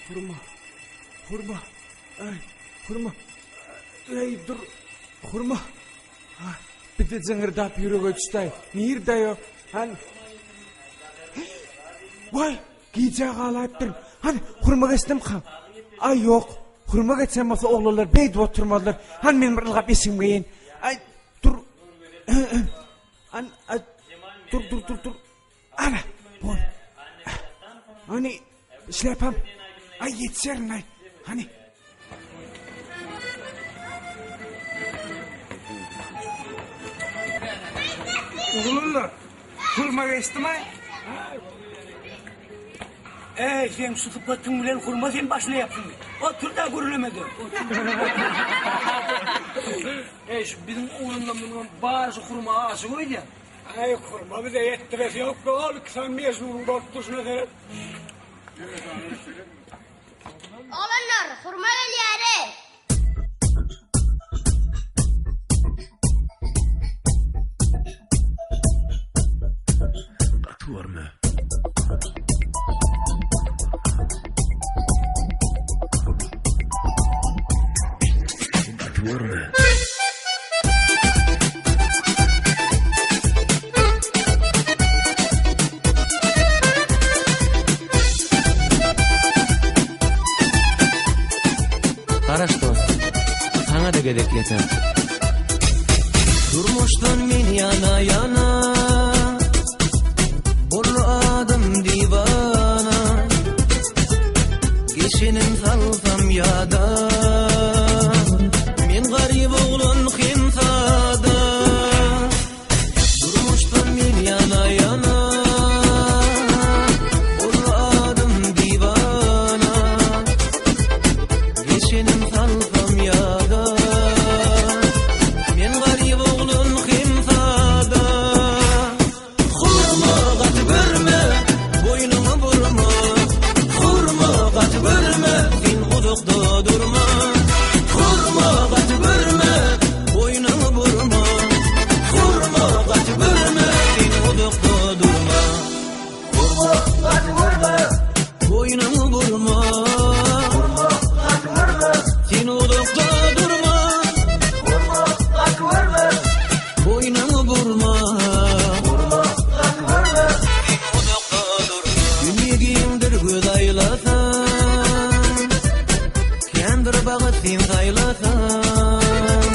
Hurma. Hurma. Aý, hurma. Eý, dur. Hurma. Ha, bir de jyňyrdap ýürege düşdi. Nirde ýo? Han. Waý, gijä galaýypdyryn. Hany, hurma geçdimka? Aý, ýok. Hurma geçen bolsa oglanlar beýdip oturmazlar. Hany men bir ylgap eşigimi geýeýin. Aý, dur. An, ay, dur, dur, dur, dur. Ana, bol. Hany, şläpam. Aý, ýetişerin, aý. Hany. Oglanlar, hurma geçdim-aý. Eý, seň şu sypatyň bilen hurma sen başyna ýapsyn. Otur-da gürlemede. Eý, şu biziň oglanlarymyzyňam bary şu hurma aşyk öýdýän. Eý, hurma bize ýetdiresi ýok be, ol iki sany mejnunyň bolup durşuna seret. Oglanlar, hurma gelýär-eý! Gaty görme. Gaty görme. Garaş dost, saňa-da gezek ýeter. Durmuşdan men ýana ýana Boldy adym diwana Geçenim salsam ýada Men garyp oglan hem sada Durmuşdan men ýana ýana Boldy adym diwana Geçenim salsam ýada Men garyp oglan hem sada Hurma gaty görme Boýnuňy burma Hurma gaty görme Sen uzakda durma Hurma gaty görme Boýnuňy burma Hurma gaty görme Sen uzakda durma Hurma gaty görme Boýnuňy burma Hurma gaty görme Sen uzakda durma Hurma gaty görme Boýnuňy burma Hurma gaty görme Sen uzakda durma Dünýe giňdir göz aýlasaň Kändir bagy sen saýlasaň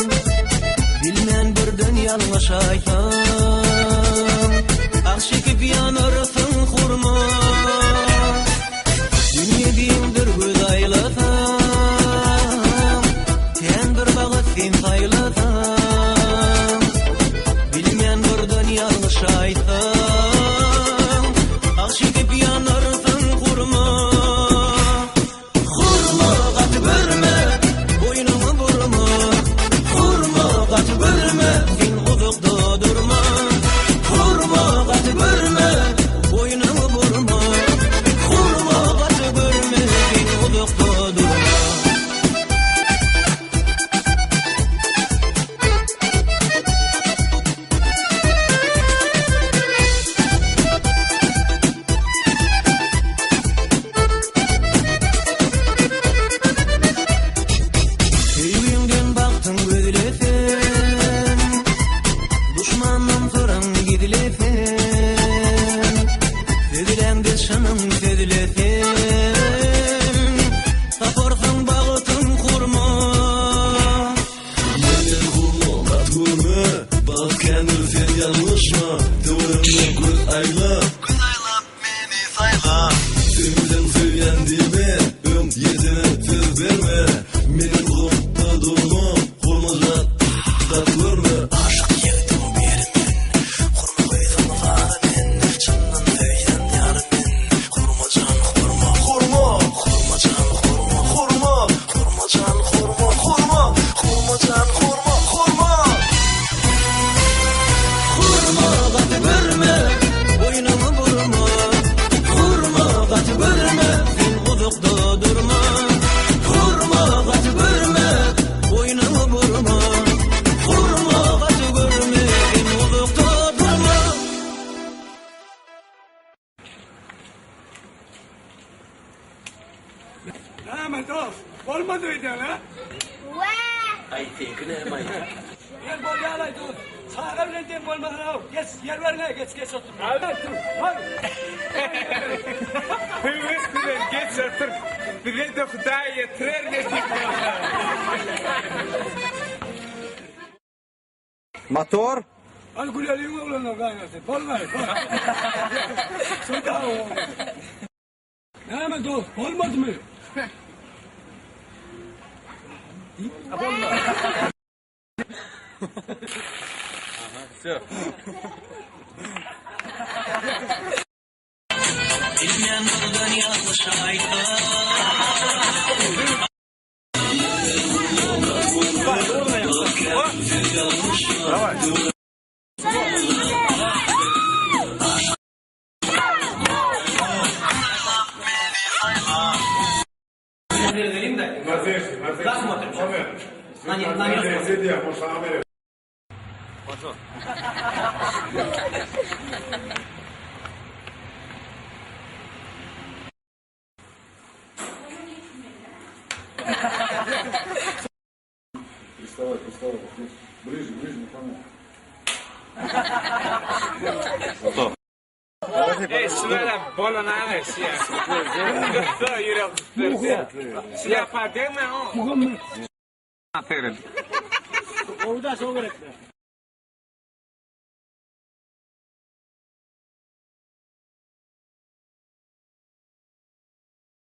Bilmän birden ýalňyşaýsaň Ah çekip ýanarsyň hurma Dünýe giňdir göz aýlasaň Kändir bagy sen saýlasaň Bilmän birden ýalňyşaýsaň Ah çekip ýanarsyň hurma Hurma gaty görme, boýnuňy burma. Hurma gaty görme, sen uzakda durma. Hurma gaty görme, boýnuňy burma. Hurma gaty görme, sen uzakda durma. Söýgiňden bagtyň gözlesen, Duşmandan syryň gizlesen, Sözläňde çynyň sözlesen, Taparsyň bagtyň hurma. Menden hurma, gaty görme, Bagt kändir sen ýalňyşma, Töweregiňe göz aýla, Göz aýlap meni saýla. Söýmeseň söýýän diýme, Öň ýetene söz berme, Menden uzakda durma, Hurmajan gaty görme. Aşyk ýigidiň biri men, Hurma gyzyň zary men, Çyndan söýýän ýary men, Hurmajan hurma. Hurma! Hurmajan hurma. Hurma! Hurmajan hurma. Hurma! Hurmajan hurma. Hurma! Hurma gaty görme, boýnuňy burma. Hurma gaty görme, sen uzakda. Näme dost? Bolmady öýdýän ha? Wäh! Aý seňki näme-aý? Ýer bolýalaý dost. Çaga bilen deň bolmasana-ow. Geç, ýer beriň-aý, geç, geç otur. Otur, hol. Höwes bilen geç otur. Bize-de Hudaý ýetirer nesip bolsa. Motor. Hadi güleliň oglanlar gaýnaty. Bolmaý. Şurada Näme dost, bolmadymy? Bilmän birden ýalňyş aýtsa. Приставай, приставай, ближе, ближе, никому. Ey şulara bolan aga şiýa. Gysga ýürek gysdyrsa. Şlýapa degme o. Gowy da şo gerekli.